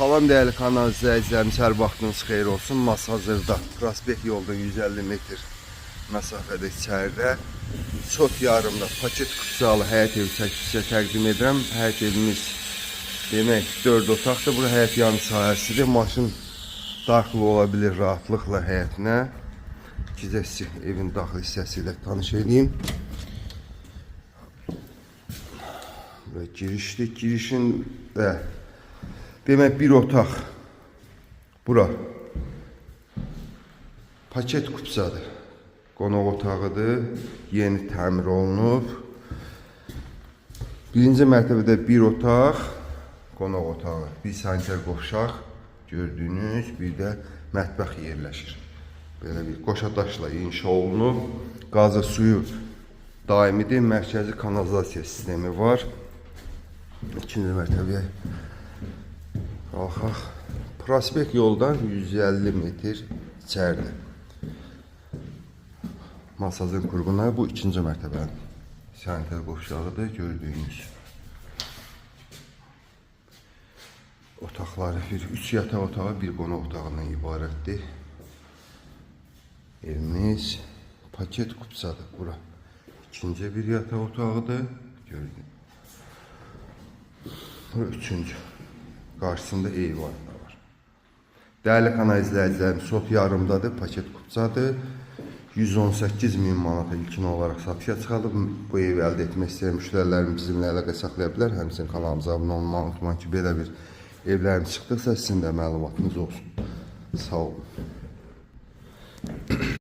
Salam dəyərli kanal izləyicilərimiz, hər vaxtınız xeyir olsun. Masazırda, prospekt yoldan 150 metr məsafədə içəridə sot yarımda paket kupçalı həyət evi çəkilişə təqdim edirəm. Həyət evimiz demək 4 otaqdır. Bura həyət yanı sahəsidir. Maşın daxil ola bilir rahatlıqla həyətinə. Sizə evin daxili hissəsi ilə tanış edeyim. Bura girişdir. Girişin də demək bir otaq bura paket kupçadır. Qonaq otağıdır. Yeni təmir olunub. Birinci mərtəbədə bir otaq, qonaq otağı, bir sanitar qovşaq gördüyünüz, bir də mətbəx yerləşir. Belə bir qoşa daşla inşa olunub. Qazı suyu daimidir. Mərkəzi kanalizasiya sistemi var. İkinci mərtəbəyə qalxaq. Prospekt yoldan 150 metr içəridə. Masazın qurğuna bu ikinci mərtəbənin sanitar qovşağıdır gördüyünüz. Otaqları bir üç yataq otağı, bir qonaq otağından ibarətdir. Evimiz paket kupçadır bura. İkinci bir yataq otağıdır. Gördüyünüz. Bura üçüncü. Qarşısında eyvan da var. Dəyərli kanal izləyicilərim, sot yarımdadır, paket kupçadır. 118 min manata ilkin olaraq satışa çıxarılıb. Bu evi əldə etmək istəyən müştərilərim bizimlə əlaqə saxlaya bilər. Həmçinin kanalımıza abunə olmağı unutmayın ki, belə bir evlərim çıxdıqsa sizin də məlumatınız olsun. Sağ olun.